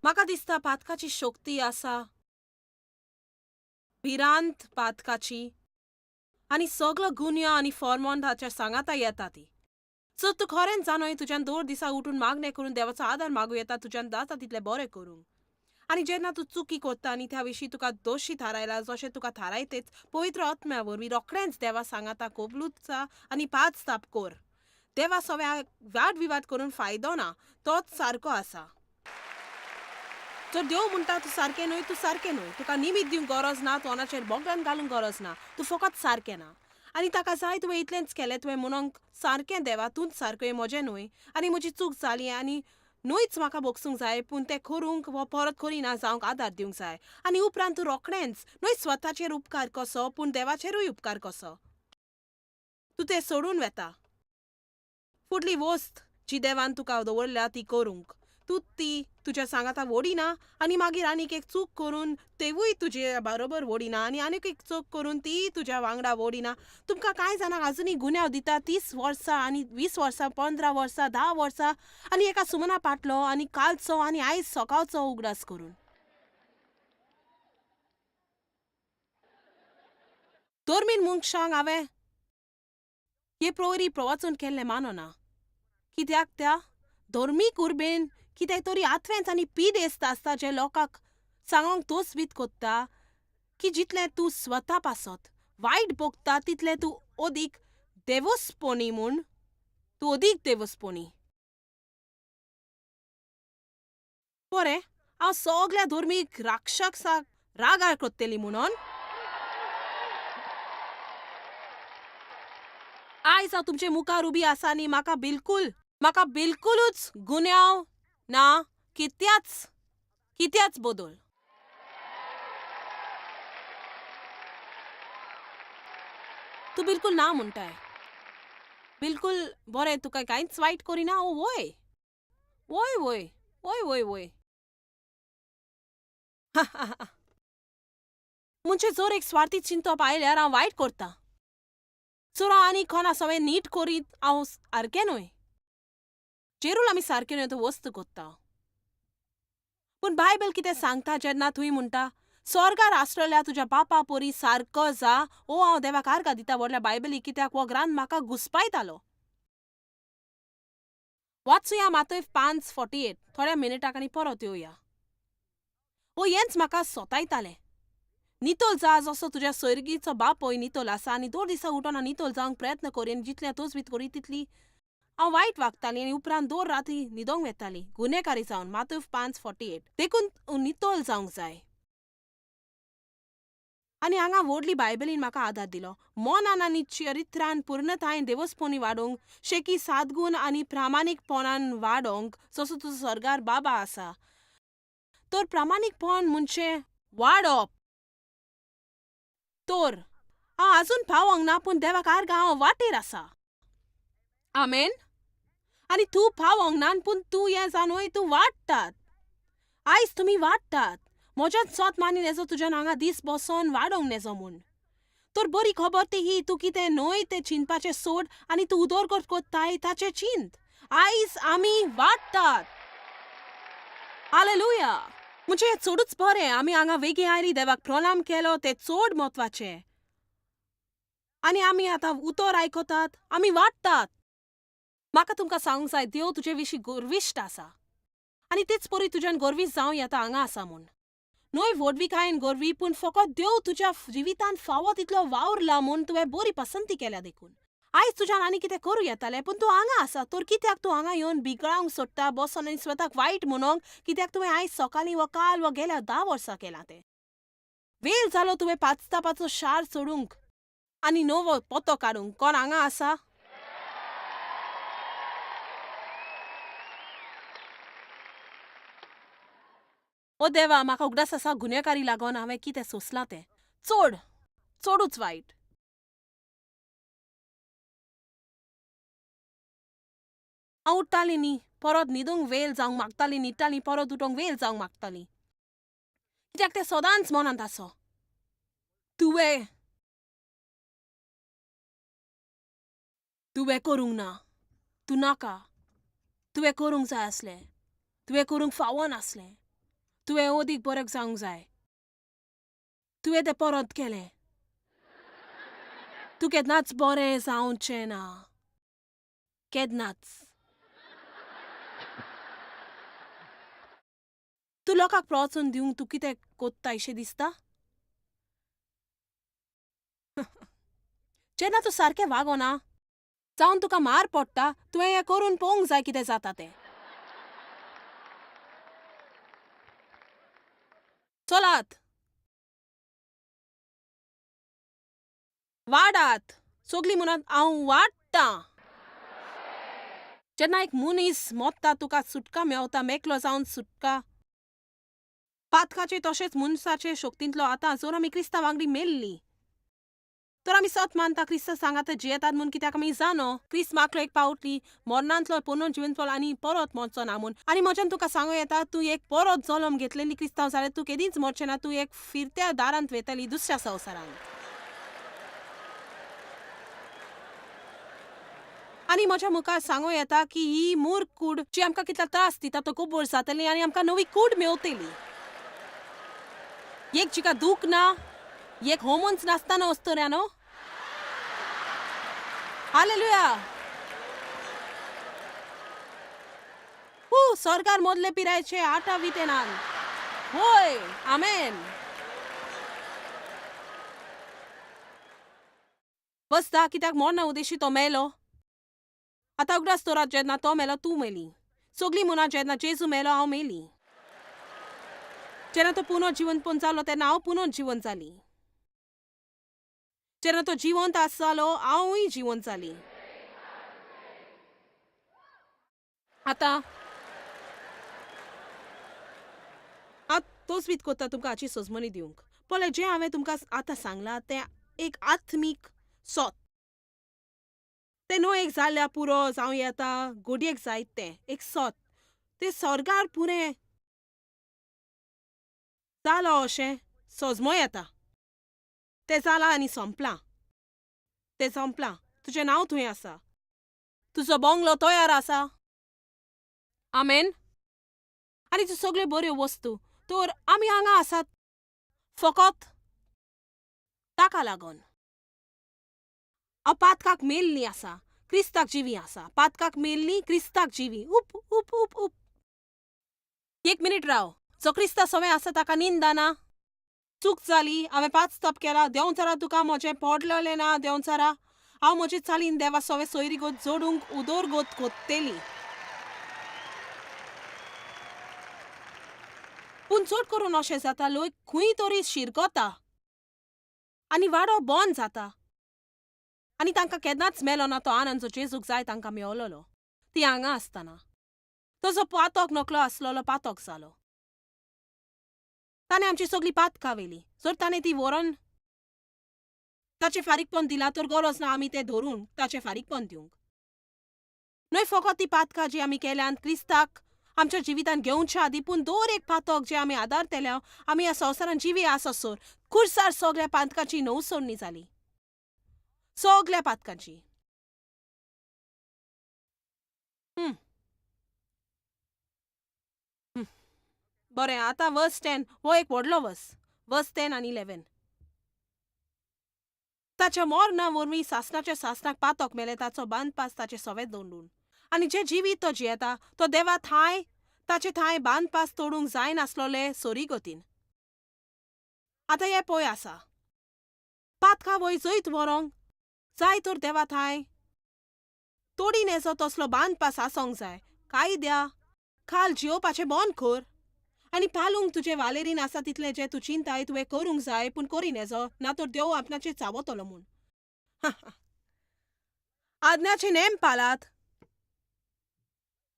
म्हाका दिसता पातकाची शक्ती आसा, भिरांत पातकाची, आनी सगलो गुन्यांव आनी फॉर्मोन ताच्या सांगाता येता ती. जर तूं खरेंच जाणोय तुज्यान दर दिसा उठून मागणें करून देवाचो आदार मागूं येता तुज्यान जाता तितलें बरें करूंक. आनी जेन्ना तूं चुकी करता आनी त्या विशीं तुका दोशी थारायला जशें तुका थारायतेच पवित्र आत्म्या वरवीं रोखडेंच देवा सांगाता कबलूत जा आनी पांच ताप कर. देवा सव्या वाद विवाद करून फायदो ना, तोच सारको आसा. जर देव म्हणटा तूं सारकें न्हय, तूं सारकें न्हय. तुका निमीत दिवंक गरज ना, तोंडाचेर बोगल्यान घालूंक गरज ना, तूं फकत सारकें ना. आनी ताका जाय तुवें इतलेंच केलें, तुवें म्हणूंक सारकें देवा, तूंच सारकें, म्हजें न्हय, आनी म्हजी चूक जाली आनी न्हयच म्हाका भोगसूंक जाय, पूण तें करूंक वो परत करिना जावंक आदार दिवंक जाय. आनी उपरांत तूं रोखडेंच न्हय स्वताचेर उपकार कसो पूण देवाचेरूय उपकार कसो तूं तें सोडून वेता. फुडली वस्त जी देवान तुका दवरल्या ती करूंक तूं ती तुज्या सांगाता वडिना आनी मागीर आनीक एक चूक करून तेवूय तुजे बरोबर वडिना आनी आनीक एक चूक करून ती तुज्या वांगडा वडिना. तुमकां कांय जाणांक आजुनूय गुन्यांव दिता 30 वर्सां आनी 20 वर्सां, 15 वर्सां, 10 वर्सां आनी एका सुमना पाटलो आनी कालचो आनी आयज सकाळचो उगडास करून. धर्मीन मनशांक हांवें हे प्रवरी प्रवचन केल्लें मानना. कित्याक त्या धर्मीक उर्बेन कितें तरी आत्वेंच आनी पिडेस्त आसता जे लोकांक सांगोंक तोसबीत कोत्ता की जितलें तूं स्वता पासत वायट भोगता तितलें तूं अदीक देवस्पणी म्हूण, तूं अदीक देवस्पणी. बरें, हांव सगल्या धर्मीक राक्षसाक रागार करतली म्हणून आयज हांव तुमचे मुखार उबी आसा आनी म्हाका बिलकूल, म्हाका बिलकुलूच गुन्यांव ना कित्याच कित्याच बदल. तूं बिलकूल ना म्हणटाय. बिलकूल बरें, तुका कांयच वायट करिना. ओ वय वय वय वय वय वय. म्हणजे जर एक स्वार्थी चिंतप आयल्यार हांव वायट करता. जर हांव आनी कोणा सवें नीट करीत हांव सारकें न्हय. जेरूल आमी सारकें न्हय तो वस्त कोत्ता. पूण बायबल कितें सांगता जेन्ना थंय म्हणटा स्वर्गार आसलेल्या तुज्या बापा परी सारको जा. ओ हांव देवाक आर्गां दिता व्हडल्या बायबली, कित्याक हो ग्रांथ म्हाका घुसपायतालो. वाचुया मातय 5:48 थोड्या मिनटाक आनी परत येवया. ओ हेंच म्हाका सोतायतालें. नितळ जा जसो तुज्या सोयरीगीचो बापूय नितळ आसा. आनी दर दिसा उठोन हांव नितळ जावंक प्रयत्न करी आनी जितलें तजवीज करी तितली हांव वायट वागतालीं आनी उपरांत दर राती न्हिदोंक वेतालीं गुन्हेकारी जावन. मातय 5:48. देखून नितळ जावंक जाय. आनी हांगा व्हडली बायबलीन म्हाका आदार दिलो. मनान आनी चरित्रान पूर्णतायेन देवस्पणी वाडोवंक, शेकी सादगूण आनी प्रामाणीकपणान वाडोवंक जसो तुजो स्वर्गार बाबा आसा. तर प्रामाणीकपण म्हणजे वाडप. तर हांव आजून पावोंक ना, पूण देवाक आर्गां हांव वाटेर आसा. आमेन. आनी तूं पावोंक ना पूण तूं हें जाणूय तूं वाडटात. आयज तुमी वाडटात. म्हज्यान सोत मानी नेजो तुज्यान हांगा दीस बसोन वाडोवंक नेजो म्हूण. तर बरी खबर ती ही, तूं कितें न्हय तें चिंतपाचें सोड आनी तूं उदरगत कोत्ताय ताचें चिंत. आयज आमी वाडटात. हालेलुया. म्हणजे हें चडूच बरें. आमी हांगा वेगीं आयलीं, देवाक प्रणाम केलो, तें चड म्हत्वाचें. आनी आमी आतां उतर आयकतात, आमी वाडटात. म्हाका तुमकां सांगूंक जाय, देव तुजे विशीं गर्विश्ट आसा. आनी तेच परी तुज्यान गर्वीश जावं येता हांगा आसा म्हूण. न्हय व्हडविकायेन गर्वी, पूण फकत देव तुज्या जिवितांत फावो तितलो वावरला म्हूण तुवें बरी पसंती केल्या देखून. आयज तुज्यान आनी कितें करूं येतालें, पूण तूं हांगा आसा. तर कित्याक तूं हांगा येवन बिगडावंक सोदता बसोन आनी स्वताक वायट म्हणोंक, कित्याक तुवें आयज सकाळीं वा काल वा गेल्या 10 वर्सां केलां तें. वेळ जालो तुवें पाचतापाचो शार सोडूंक आनी नवो पत्तो काडूंक. कोण हांगा आसा? ओ देवा, म्हाका उगडास आसा गुन्यांवकारी लागून हांवें कितें सोंसलां तें. चड, चडूच वायट. हांव उठ्ठालीं न्ही, परत न्हिदूंक वेळ जावंक मागतालीं, न्हिदतालीं, परत उठोंक वेळ जावंक मागतालीं. कित्याक तें सदांच मनांत आसो. तुवें तुवें करूंक ना, तूं नाका, तुवें करूंक जाय आसलें, तुवें करूंक फावो नासलें. तुवें ओदीक बरें जावंक जाय. तुवें तें परत केलें. तूं केन्नाच बरें जावचें ना. केन्नाच. तूं लोकांक प्रोत्साहन दिवंक तूं कितें कोत्ता अशें दिसता? जेन्ना तूं सारकें वागोना जावन तुका मार पडटा, तुवें हें करून पळोवंक जाय कितें जाता तें. चलात, वाडात. सगलीं म्हणात हांव वाडटां. जेन्ना एक मनीस मोत्ता तुका सुटका मेवता, मेकलो जावन सुटका. पातकाचे तशेंच मनशाचे शक्तींतलो आतां जर आमी क्रिस्ता वांगडी मेल्लीं तर आमी सत मानता क्रिस्ता सांगाता जियेतात म्हूण, कित्याक आमी जाणो क्रिस्त माकलो एक पावटली मरणांतलो पुनोन जिवंत आनी परत मरचो ना म्हूण. आनी म्हज्यान तुका सांगू येता, तूं एक परत जल्म घेतलेली क्रिस्तांव जाल्यार तूं केदींच मरचें ना. तूं एक फिरत्या दारांत वेतली दुसऱ्या संवसारांत. आनी म्हज्या मुखार सांगू येता की ही मूर्ख कूड जी आमकां कितला त्रास दिता तो गोबोर जातली आनी आमकां नवी कूड मेवतली, एक जिका दूख ना, एक होर्मोन्स नासतना वस्तुऱ्या न्हू. हालेलुया. हू सरकार मदले पिरायेचे आठा वितेनान. होय, आमेन. बसता कित्याक मरना उदेशी तो मेलो. आतां उगडास दवरात, जेन्ना तो मेलो तूं मेली. सगलीं म्हणा, जेन्ना जेजू मेलो हांव मेली. जेन्ना तो पुनः जिवंतपण जालो तेन्ना हांव पुनः जिवंत जाली. जेन्ना तो जिवंत आसलो हांवूय जिवंत जाली. आतां हांव तोच कोत्ता तुमकां हाची सजमणी दिवंक. पळय, जें हांवें तुमकां आतां सांगलां तें एक आत्मीक सोत. तें न्हू एक जाल्यार पुरो जावं येता, गोडयेक जायत तें एक सोत. तें स्वर्गार पुरें जालो अशें सजमो येता. तें जालां आनी सोंपलां. तें सोंपलां. तुजें नांव थंय आसा. तुजो बोंगलो तयार आसा. आमेन. आनी त्यो सगल्यो बऱ्यो वस्तू. तर आमी हांगा आसात फकत ताका लागून. हांव पातकाक मेल्ली आसा, क्रिस्ताक जिवी आसा. पातकाक मेल्ली, क्रिस्ताक जिवी. उप उप उप उप. एक मिनीट राव. जो क्रिस्ता सवें आसा ताका निंदा ना. चूक जाली, हांवें पांच तप केला. देंवचारा, तुका म्हजें पडलेलें ना. देंवचारा, हांव म्हजे चालीन देवा सवें सोयरीगत जोडूंक उदरगत कोत्तेली. पूण चड करून अशें जाता, लोक खंय तरी शिरकता आनी वाडो बंद जाता आनी तांकां केन्नाच मेलो ना तो आनंद जो जेजूक जाय तांकां मेवलोलो. ती हांगा आसतना तो जो पातक नकलो आसलेलो पातक जालो. ताणें आमची सगळीं पातकां व्हेली. जर ताणें ती व्हरोन ताचें फारीकपण दिलां तर गरज ना आमी तें धरून ताचें फारीकपण दिवंक. न्हय फकत ती पातकां जी आमी केल्यान क्रिस्ताक आमच्या जिवितान घेवच्या आदी, पूण दर एक पातक जे आमी आदारतेल्या आमी ह्या संवसारान जिवी आससर खुर्सार सगळ्या पातकांची नवसरणी जाली, सगळ्या पातकांची. बरें, आतां वर्स 10. हो एक व्हडलो वर्स. वर्स 10 आनी 11. ताच्या मरणा वरवीं सासणाच्या सासणाक पातक मेलें, ताचो बांदपास ताचे सवें दवरून. आनी जे जिवीत तो जियेता तो देवा थांय ताचे थांय बांदपास तोडूंक जायनासलोले सोरी गतीन. आतां हें पळय आसा, पातका वय जैत व्हरोंक जाय तर देवा थांय तोडी नेजो तसलो बांदपास आसोंक जाय. कायद्या खाल जियोवपाचें बंद कर आनी पालूंक तुजें वालेरीन आसा तितलें जें तूं चिंताय तुवें करूंक जाय, पूण करी नेजो ना तर देव आपणाचेर चावतलो म्हूण. आज्ञाचे नेम पालात,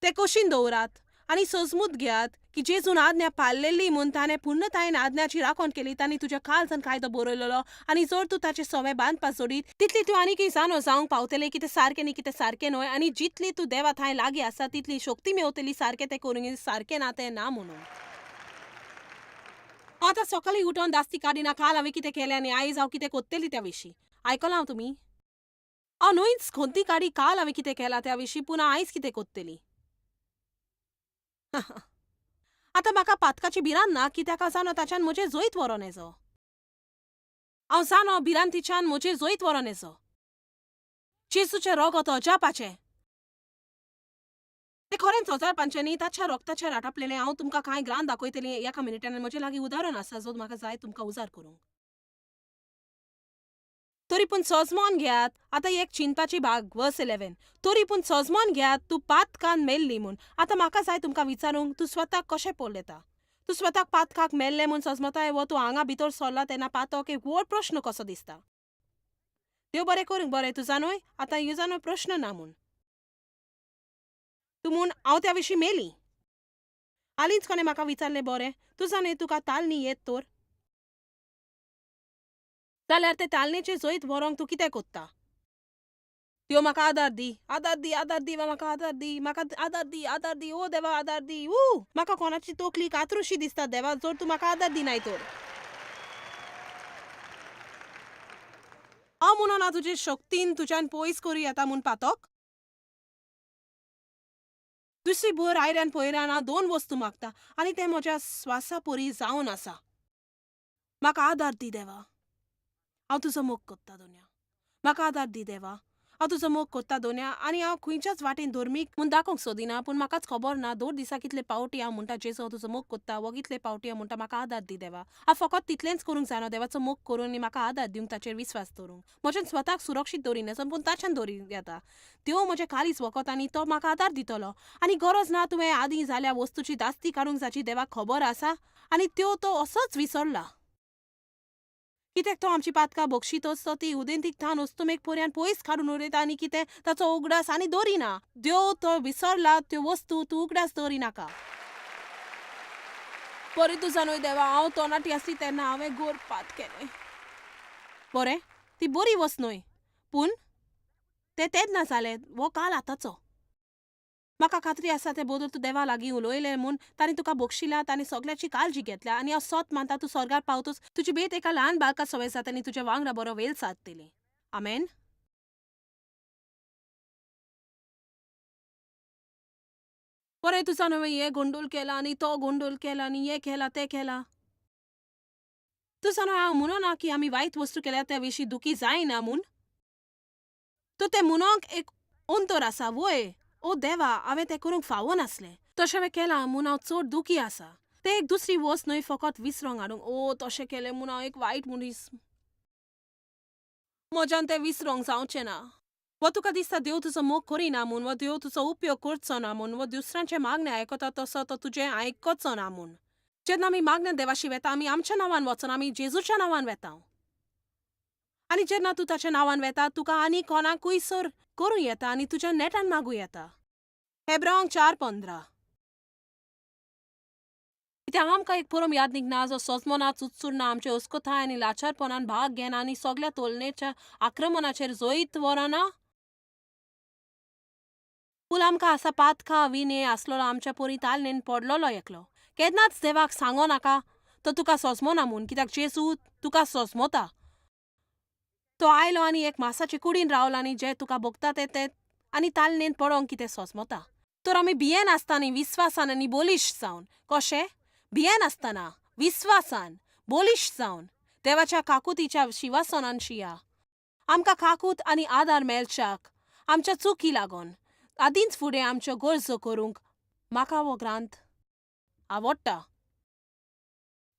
ते कशीन दवरात आनी सजमूत घेयात की जेजून आज्ञा पाळलेली म्हूण ताणें पूर्णतायेन आज्ञाची राखण केली. ताणें तुज्या काळजान कायदो बरयलेलो आनी जर तूं ताचें सवें बांदपाक जोडीत तितली तूं आनीकय जाणो जावंक पावतलें कितें सारकें न्ही, कितें सारकें न्हय. आनी जितली तूं देवा थांय लागीं आसा तितली शक्ती मेवतली सारकें तें करूंक, सारकें ना तें ना म्हणून. आतां सकाळीं उठोन दास्ती काडिना काल हांवें कितें केलें आनी आयज हांव कितें कोत्तेली त्या विशीं. आयकलां तुमी? हांव न्हयच खंती काडी काल हांवें कितें केलां त्या विशीं, पूण आयज कितें कोत्तेली. आतां म्हाका पातकाची भिरांत ना कित्याक हांव जाणो ताच्यान म्हजेर जैत व्हरोन येजो. हांव जाणो भिरांतीच्यान म्हजेर जैत व्हरोन येजो. जेजूचें रगत अजापाचें. तें खरेंच अजापाचें न्ही ताच्या रगताचेर आटापलेलें. हांव तुमकां कांय ग्रांत दाखयतलीं एका मिनिटान. म्हजे लागीं उदाहरण आसा जो म्हाका जाय तुमकां उजार करूंक. तरी पूण सजमोन घेयात. आतां एक चिंतपाची भाग, वर्स 11. तरी पूण सजमोन घेयात तूं पातकान मेल्ली म्हूण. आतां म्हाका जाय तुमकां विचारूंक, तूं स्वताक कशें पळयता? तूं स्वताक पातकाक मेल्लें म्हूण सजमताय वो तूं हांगा भितर सरला तेन्ना पातक एक व्हड प्रश्न कसो दिसता? देव बरें करूंक. बरें तूं जाणूय आतां ह्यो जाणूय प्रश्न ना म्हूण तूं म्हूण हांव त्या विशीं मेली. हालींच कोणें म्हाका विचारलें, बरें तूं जाणूय तुका तालनी येत तर जाल्यार ते तालनेचेर जैत व्हरोंक तूं कितें कोत्ता? त्यो म्हाका आदार दी, आदार दी, आदार दी, म्हाका आदार दी, म्हाका आदार दी, आदार दी, ओ देवा आदार दी. ऊ म्हाका कोणाची तकली कातरुशी दिसता देवा, जर तूं म्हाका आदार दिनाय तर. हांव म्हणून ना तुजे शक्तीन तुज्यान पयस करूं येता म्हूण पातक. दुसरी भर आयऱ्यान पयऱ्यान हांव दोन वस्तू मागता आनी तें म्हज्या स्वासा परी जावन आसा. म्हाका आदार दी देवा, हांव तुजो मोग कोत्ता दोन्या. म्हाका आदार दी देवा, हांव तुजो मोग कोत्ता दोन्या. आनी हांव खंयच्याच वाटेन धर्मीक म्हूण दाखोवंक सोदिना, पूण म्हाकाच खबर ना दोन दिसा कितले पावटी हांव म्हणटा जेजू हांव तुजो मोग कोत्ता, वो कितले पावटी हांव म्हणटा म्हाका आदार दी देवा. हांव फकत तितलेंच करूंक जायना, देवाचो मोग करून आनी म्हाका आदार दिवंक ताचेर विस्वास दवरूंक. म्हज्यान स्वताक सुरक्षीत दवरिना, पूण ताच्यान दवरी येता. देव म्हजें काळीज वखत आनी तो म्हाका आदार दितलो. आनी गरज ना तुवें आदीं जाल्या वस्तूची दास्ती काडूंक जाची देवाक खबर आसा आनी त्यो तो असोच विसरला. कित्याक तो आमची पातकां बक्षीतच तो ती उदेंतीक थान अस्तुमेक पर्यान पयस काडून उडयता आनी कितें ताचो उगडास आनी दवरिना. देव तो विसरला त्यो वस्तू तूं उगडास दवरिनाका. बरें तूं जाणूय देवा, हांव तोनाटी आसली तेन्ना हांवें गोर पात केलें. बरें ती बरी वस्त न्हय, पूण तें तेन्ना जालें, हो काल आतांचो. म्हाका खात्री आसा ते बदल तूं देवा लागीं उलयलें म्हूण ताणें तुका बक्षिला, ताणें सगळ्याची काळजी घेतल्या आनी हांव सत मानता तूं स्वर्गार पावतच तुजी भेट एका ल्हान बाळका सवय जाता आनी तुज्या वांगडा बरो वेळ सादतली. आमेन. बरें तुजा न्हय हें गोंडोल केलां आनी तो गोंडोल केला आनी हें केलां तें केलां. तूं जाणा हांव म्हणना की आमी वायट वस्तू केल्या त्या विशीं दुखी जायना म्हूण. तर तें म्हणोंक एक अंतर आसा वय. ओ देवा, हांवें तें करूंक फावो नासलें, तशें हांवें केलां म्हूण हांव चड दुखी आसा. तें एक दुसरी वस्त न्हय फकत विसरोंक हाडूंक. ओ तशें केलें म्हूण हांव एक वायट मनीस, म्हज्यान तें विसरोंक जावचें ना. वो तुका दिसता देव तुजो मोग करिना म्हूण, वो देव तुजो उपयोग करचो ना म्हूण, वो दुसऱ्यांचें मागणें आयकता तसो तो तुजें आयकचो ना म्हूण. जेन्ना आमी मागणें देवाशी वेता आमी आमच्या नांवान वचना, आमी जेजूच्या नांवान वेता. आनी जेन्ना तूं ताच्या नांवान वेता तुका आनी कोणाकूय सर करूं येता आनी तुज्या नेटान मागूं येता. हेब्रावांक 4:15. कित्याक आमकां एक परम यादनीक ना जो सजमना चुचुरना आमचे अस्कथाय आनी लाचारपणान भाग घेना आनी सगळ्या तोलनेच्या आक्रमणाचेर जैत व्हरना. पूण आमकां आसा पातका विने आसलेलो आमच्या परी तालनेन पडलेलो एकलो. केन्नाच देवाक सांगो नाका तो तुका सजमना म्हूण, कित्याक जेजू तुका सजमता. तो आयलो आनी एक मासाचे कुडीन रावलो आनी जे तुका भोगता तें तें आनी तालनेन पडोंक कितें सजमता. तर आमी भियेनासतना विस्वासान आनी बलिश्ट जावन, कशें भियेनासतना विस्वासान बलिश्ट जावन देवाच्या काकुतीच्या शिवासनान शिया. आमकां काकूत आनी आदार मेळच्याक आमच्या चुकी लागून आदींच फुडें आमच्यो गरजो करूंक म्हाका हो ग्रांथ आवडटा.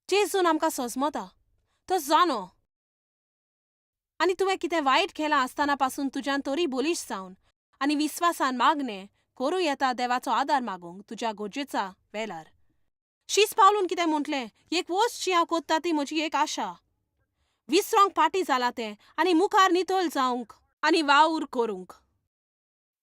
जेजून आमकां सजमता, तो जाणो. आनी तुवें कितें वायट केलां आसतना पासून तुज्यान तरी बलिश्ट जावन आनी विस्वासान मागणें करूं येता देवाचो आदार मागूंक तुज्या गरजेच्या वेळार. शीस पावलून कितें म्हटलें, एक वस्त जी हांव कोत्ता ती म्हजी एक आशा. विसरोंक फाटीं जालां तें आनी मुखार नितळ जावंक आनी वावर करूंक.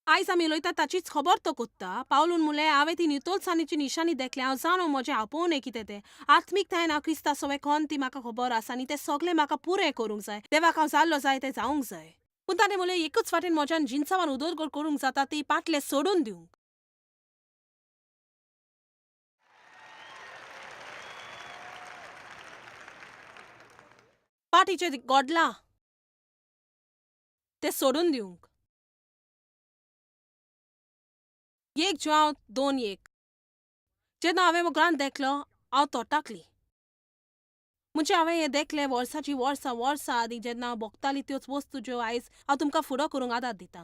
आयज आमी उलयता ताचीच खबर तो कोत्ता. पावलून म्हणलें हांवें ती नितळसाणीची निशाणी देखल्या, हांव जाणो म्हजें आपोवणें कितें तें. आत्मीकतायेन हांव क्रिस्ता सवें कोण ती म्हाका खबर आसा आनी तें सगळें म्हाका पुरें करूंक जाय. देवाक हांव जाल्लो जाय तें जावंक जाय. पूण ताणें म्हणलें एकूच वाटेन म्हज्यान जिनसावान उदरगत करूंक जाता ती पाटलें सोडून दिवंक. पाटीचें गोडलां तें सोडून दिवंक. 1 जुवांव 2:1. जेन्ना हांवें हो ग्रांथ देखलो हांव तोटाकली. म्हणजे हांवें हें देखलें वर्साची वर्सां वर्सां आदीं जेन्ना हांव भोगताली त्योच वस्तू ज्यो आयज हांव तुमकां फुडो करूंक आदार दितां.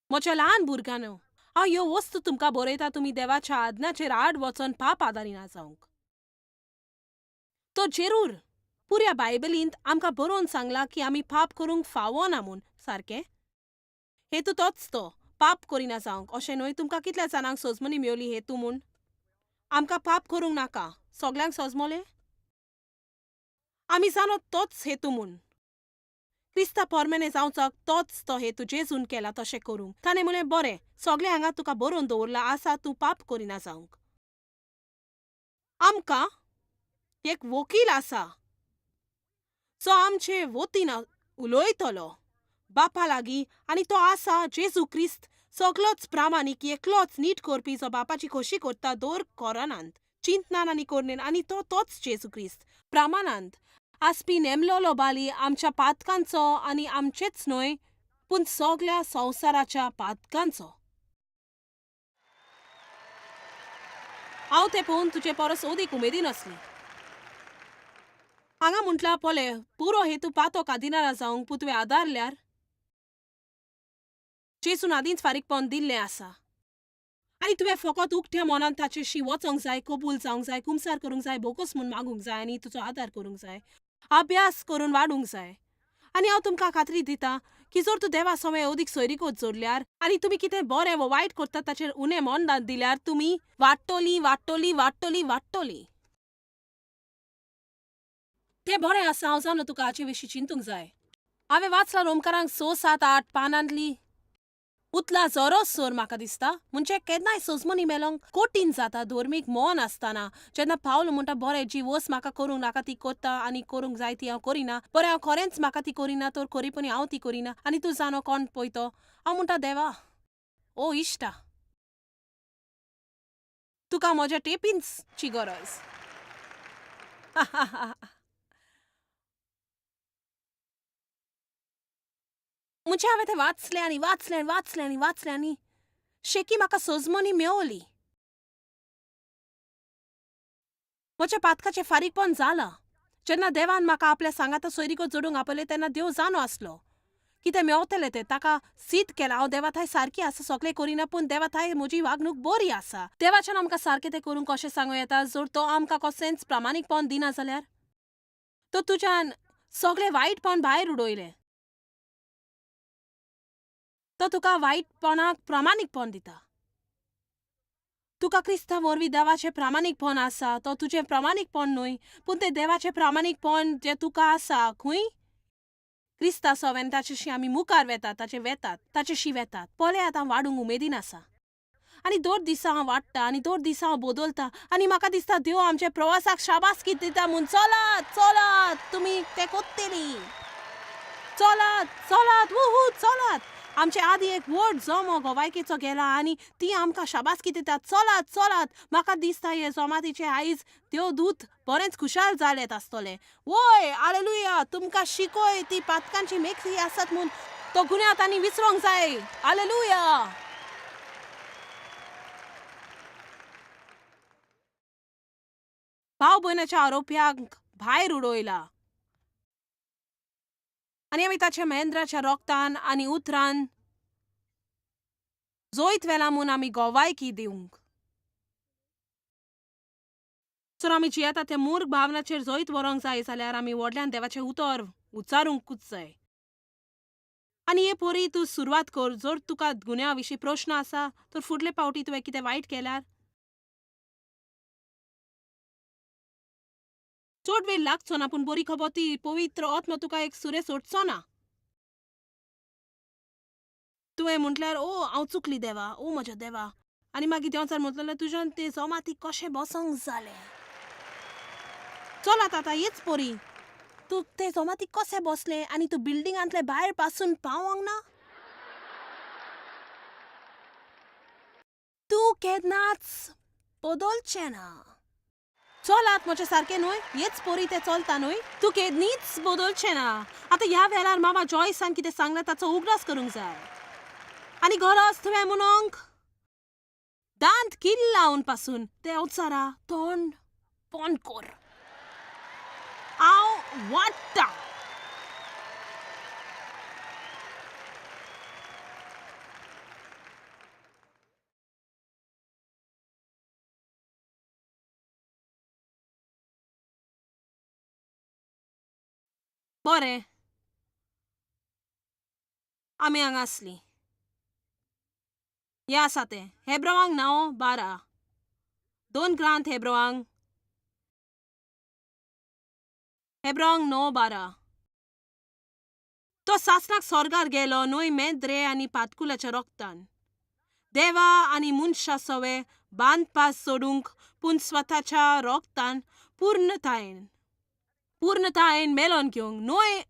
म्हज्या ल्हान भुरग्यांनो, हांव ह्यो वस्तू तुमकां बरयता तुमी देवाच्या आज्ञाचेर आड वचोन पाप आदारिना जावंक. तो जेरूर पुऱ्या बायबलींत आमकां बरोवन सांगलां की आमी पाप करूंक फावो ना म्हूण. सारकें? हेतू तोच तो, पाप करिना जावंक. अशें न्हय? तुमकां कितल्या जाणांक सोजमणी मेवली हेतू म्हूण? आमकां पाप करूंक नाका. सगल्यांक सोजमोलें? आमी जाणो तोच हेतू म्हूण. क्रिस्ता पोरमेने जावचाक तोच तो हेतू जेजून केला तशें करूंक. ताणें म्हणलें, बरें, सगळें हांगा तुका बरोवन दवरलां आसा तूं पाप करिना जावंक. आमकां एक वकील आसा जो आमचे वतीन उलयतलो बापा लागीं, आनी तो आसा जेजू क्रिस्त, सगलोच प्रामाणीक, एकलोच नीट करपी, जो बापाची खोशी करता दर कोरानांत, चिंतनान आनी कोरणेन, आनी तो तोच जेजू क्रिस्त. प्रामाणांत आसपी नेमलोलो बाली आमच्या पातकांचो, आनी आमचेच न्हय पूण सगल्या संवसाराच्या पातकांचो. हांव तें पळोवन तुजे परस अदीक उमेदीन आसली. हांगा म्हटल्यार पळय, पुरो हेतू पातो कादिनारा जावंक पूण तुवें आदारल्यार जेजून आदींच फारीकपण दिल्लें आसा, आनी तुवें फकत उकत्या मनान ताचेशी वचोंक जाय, कबूल जावंक जाय, कुमसार करूंक जाय, बोगस म्हूण मागूंक जाय, आनी तुजो आदार करूंक जाय, अभ्यास करून वाडूंक जाय. आनी हांव तुमकां खात्री दितां की जर तूं देवा सवें अदीक सोयरीगत जोडल्यार आनी तुमी कितें बरें वा वायट करतात ताचेर उणें मन दिल्यार तुमी वाडटलीं, वाडटलीं, वाडटलीं, वाडटलीं. तें बरें आसा. हांव जाणा तुका हाचे विशीं चिंतूंक जाय. हांवें वाचलां रोमकारांक 6, 7, 8 पानांतली उतला जोरोच सोर म्हाका दिसता. म्हणजे केन्नाय सोजमनी मेलोंक कठीण जाता धर्मीक मन आसतना. जेन्ना पावल म्हणटा, बरें, जी वस्त म्हाका करूंक नाका ती करता आनी करूंक जाय ती हांव करिना, बरें हांव खरेंच म्हाका ती करिना तर खरीपणी हांव ती करिना, आनी तूं जाणो कोण पळय तो. हांव म्हणटा, देवा, ओ इश्टा, तुका म्हज्या टेपींची गरज. म्हणजे हांवें तें वाचलें आनी वाचलें आनी वाचलें आनी वाचलें आनी शेकी म्हाका सोजमनी मेवली. म्हज्या पातकाचें फारीकपण जालां. जेन्ना देवान म्हाका आपल्या सांगाता सोयरीगत जोडूंक आपयलें तेन्ना देव जाणो आसलो कितें मेवतलें तें. ताका सीद केलां हांव देवा थाय सारकी आसा, सगळें करिना पूण देवा थाय म्हजी वागणूक बरी आसा. देवाच्यान आमकां सारकें तें करूंक कशें सांगूं येता जर तो आमकां कसलेंच प्रामाणीकपण दिना जाल्यार? तो तुज्यान सगळें वायटपण भायर उडयलें, तो तुका वायटपणाक प्रामाणीकपण दिता. तुका क्रिस्ता वरवीं देवाचें प्रामाणीकपण आसा. तो तुजें प्रामाणीकपण न्हय पूण तें देवाचें प्रामाणीकपण जें तुका आसा. खंय क्रिस्ता सवें ताचेशी आमी मुखार वेतात, ताचे वेतात, ताचेशी वेतात. पळयात हांव वाडूंक उमेदीन आसा, आनी दर दिसा हांव वाडटा आनी दर दिसा हांव बदलता, आनी म्हाका दिसता देव आमच्या प्रवासाक शाबासकी दिता म्हूण. चलात चलात, तुमी तें कोत्तली, चलात चलात, वुहू चलात. आमचे आदी एक व्हड जमो गोवायकेचो गेला आनी ती आमकां शाबासकी दितात, चलात चलात. म्हाका दिसता हे जमातीचे आयज देव दूत बरेंच खुशाल जालेत आसतले. वय आलेलुया, तुमकां शिकय ती पातकांची मेकळी आसात म्हूण तो गुन्यांव तांणी विसरोंक जाय. आलेलुया. भाव भयणाच्या आरोप्यांक भायर उडयला आनी आमी ताच्या महेंद्राच्या रोगतान आनी उतरान जोयत वेला म्हूण आमी गोवायकी दिवंक. जर आमी जियेता त्या मूर्ख भावनाचेर जैत व्हरूंक जाय जाल्यार आमी व्हडल्यान देवाचें उतर उच्चारूंकूच जाय. आनी हे पोरी तूं सुरवात कर. जर तुका गुन्यांवा विशीं प्रश्न आसा तर फुडले फावटी तुवें कितें वायट केल्यार चड वेळ लागचो ना, पूण बरी खबर ती पवित्र आत्मा तुका एक सुरें सोडचो ना. तुवें म्हटल्यार, ओ हांव चुकली देवा, ओ म्हज्या देवा, आनी मागीर देंवचार म्हटलें तुज्यान ते जमाती कशें बसोंक जालें. चलात आतां हेच पोरी, तूं ते जमाती कशें बसलें आनी तूं बिल्डिंगांतले भायर पासून पावोंक ना. तूं केन्नाच बदलचें ना. चलात म्हजें सारकें न्हय, हेच पोरी तें चलता न्हय, तूं केन्नीच बदलचें ना. आतां ह्या वेळार मामा जॉयसान कितें सांगलें ताचो उगडास करूंक जाय. आनी गरज तुवें म्हणोंक दांत किल लावन पासून देंवचारा तोंड बंद कर. हांव वाडटा. बरें, आमी हांगा आसलीं. हें आसा तें हेब्रवांक 9:12. 2 ग्रांथ हेब्रवांक, हेब्रवांक 9:12. तो सासणाक स्वर्गार गेलो न्हय मेद्रे आनी पातकुलाच्या रोगतान, देवा आनी मनशा सवे बांदपास सोडूंक, पूण स्वताच्या रोगतान पूर्णतायेन पूर्णतायेन मेलोन घेवंक न्हय.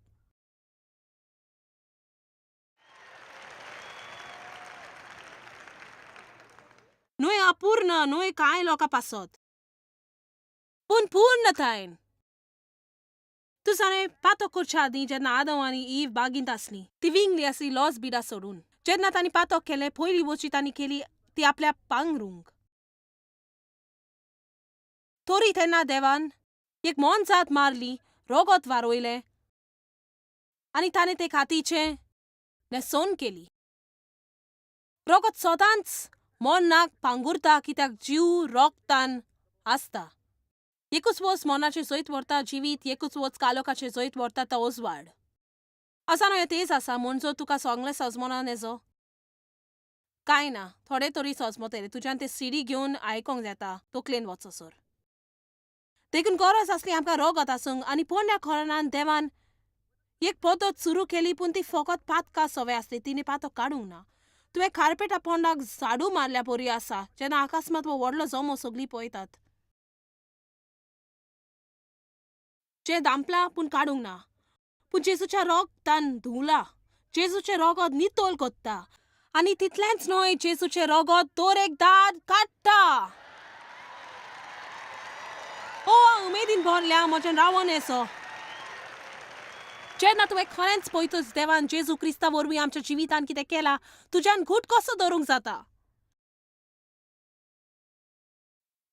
न्हय अपूर्ण, न्हय कांय लोकां पासत, पूण पूर्णतायेन. तूं जाणें, पातक करच्या आदीं जेन्ना आदम आनी ईव बागींत आसलीं, ती विंगली आसली लॉस बिडा सोडून. जेन्ना तांणी पातक केलें, पयली वची तांणी केली ती आपल्या पांगरूंक. तरी तेन्ना देवान एक मोनजात मारली, रोगत वारयलें आनी ताणें ते कातीचें न्हेसोवन केली. रोगत सदांच मरणाक पांगुरता, कित्याक जीव रोगतान आसता. एकूच वस मरणाचें जैत व्हरता जिवीत, एकूच वच कालोखाचें जैत व्हरता तो उजवाड. आसा न्हय तेज आसा म्हूण जर तुका सगळें सजमना नेजो कांय ना, थोडे तरी सजमतले तुज्यान. ते सिडी घेवन आयकोंक जाता तकलेन वचसर. देखून गरज आसली आमकां रोगत आसूंक. आनी पोरण्या कोरानान देवान एक पद्दत सुरू केली, पूण ती फकत पातकां सवय आसली, तिणें पातक काडूंक ना. तुवें कार्पेटा पोंडाक झाडू मारल्या परी आसा जेन्ना अकस्मात हो व्हडलो जमो सगळीं पळयतात, जें धांपलां पूण काडूंक ना. पूण जेजूच्या रोगतान धुवला. जेजूचें रोगत नितळ कोत्ता. आनी तितलेंच न्हय, जेजूचें रोगत दर एक दार काडटा. ओ उमेदीन भरल्या म्हज्यान रावोन येसो. जेन्ना तुवें खरेंच पळयतच देवान जेजू क्रिस्ता वरवीं आमच्या जिवितान कितें केलां, तुज्यान घूट कसो धरूंक जाता?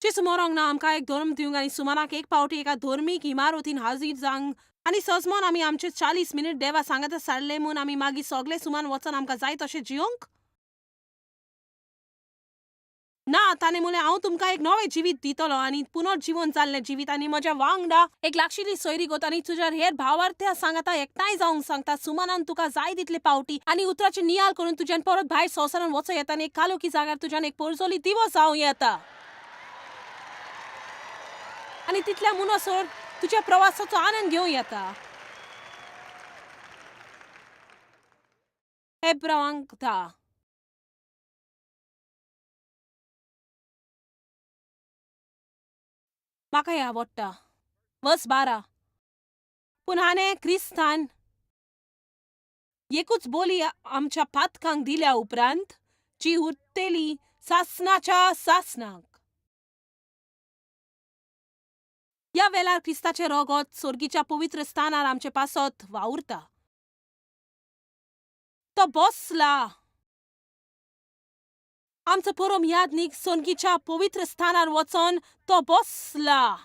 जेजू मरोंक ना आमकां एक धर्म दिवंक आनी सुमाराक एक पावटी एका धर्मीक इमारतीन हाजीर जावंक आनी सजमोन आमी आमचे 40 मिनीट देवा सांगाता सारले म्हूण आमी मागीर सगळे सुमान वचोन आमकां जाय तशें जियोंक ना. ताणें म्हणलें, हांव तुमकां एक नवें जिवीत दितलो आनी पुनर्जिवन जाल्लें जिवीत आनी म्हज्या वांगडा एक लागशिल्ली सोयरीगत आनी तुज्या हेर भावार्थ्या सांगाता एकठांय जावंक सांगता. सुमानान तुका जाय तितले पावटी आनी उतराचे नियाळ करून तुज्यान परत भायर संवसारान वचो येता आनी एक कालोखी जाग्यार तुज्यान एक परजोली दिवो जावं येता. आनी तितल्या मुनोसर तुज्या प्रवासाचो आनंद घेवं येता. हेब्रावांक 10. म्हाका हें आवडटा. वर्स 12. पूण हाणें क्रिस्तान एकूच बोली आमच्या पातकांक दिल्या उपरांत जी उरतली सासणाच्या सासणाक. ह्या वेळार क्रिस्ताचें रोगत सोर्गीच्या पवित्र स्थानार आमचे पासत वावुरता. तो बसला आमचो परम यादनीक. सोनगीच्या पवित्र स्थानार वचोन तो बसला.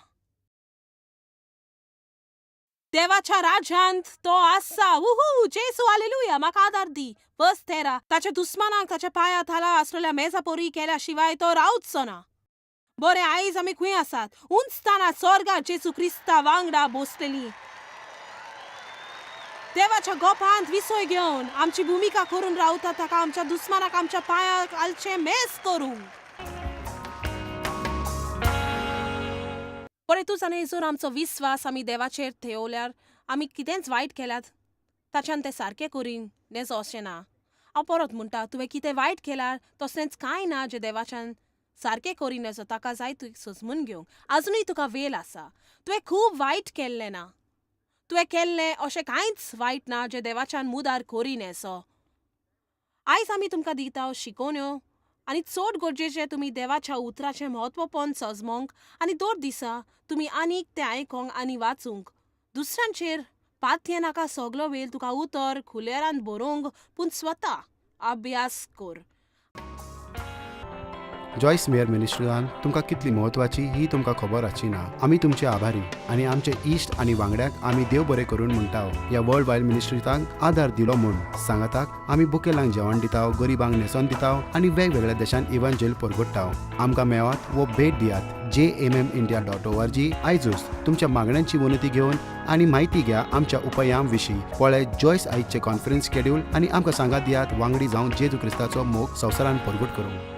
देवाच्या राज्यांत तो आसा. वुहू, जेसू, हालेलुया. म्हाका आदार दी. बस 13. ताच्या दुस्मानाक ताच्या पांया थाला आसलेल्या मेजा पोरी केल्या शिवाय तो रावचो ना. बरें, आयज आमी खंय आसात? उंच स्थानार स्वर्गार जेसू क्रिस्ता वांगडा बसलेली, देवाच्या गोपांत विसय घेवन आमची भुमिका करून रावता ताका आमच्या दुस्मानाक आमच्या पांयाक घालचें मेस करूंक. बरें, तूं जाणा, जर आमचो विस्वास आमी देवाचेर थेवल्यार आमी कितेंच वायट केल्यात ताच्यान तें सारकें करीन नेजो अशें ना. हांव परत म्हणटा, तुवें कितें वायट केल्यार तसलेंच कांय ना जें देवाच्यान सारकें करीन नेजो. ताका जाय तुवें सजमून घेवंक. आजुनूय तुका वेळ आसा. तुवें खूब वायट केल्लें ना. तुवें केल्लें अशें कांयच वायट ना जें देवाच्यान मुदार करीन येसो. आयज आमी तुमकां दिता शिकोवण्यो आनी चड गरजेचें तुमी देवाच्या उतराचें म्हत्वपण सजमोंक आनी दर दिसा तुमी आनीक तें आयकोंक आनी वाचूंक. दुसऱ्यांचेर पातये नाका सगलो वेळ तुका उतर खुलेरान बरोवंक, पूण स्वता अभ्यास कर. जॉयस मेयर मिनिस्ट्रीन तुमकां कितली म्हत्वाची ही तुमकां खबर आसची ना. आमी तुमचे आभारी आनी आमचे इश्ट आनी वांगड्यांक आमी देव बरें करून म्हणटा ह्या वर्ल्ड वायड मिनिस्ट्रीतांक आदार दिलो म्हूण. सांगाताक आमी बुकेलांक जेवण दिता, गरिबांक न्हेसोन दिता आनी वेगवेगळ्या देशांत इव्हांजेल परगट्टा. आमकां मेवात वो भेट दियात jmmindia.org आयजूच तुमच्या मागण्यांची विनंती घेवन आनी म्हायती घ्या आमच्या उपायां विशीं. पळय जॉयस आयजचे कॉन्फरन्स शेड्यूल आनी आमकां सांगात दियात वांगडी जावन जेजू क्रिस्ताचो मोग संवसारान परगट करूंक.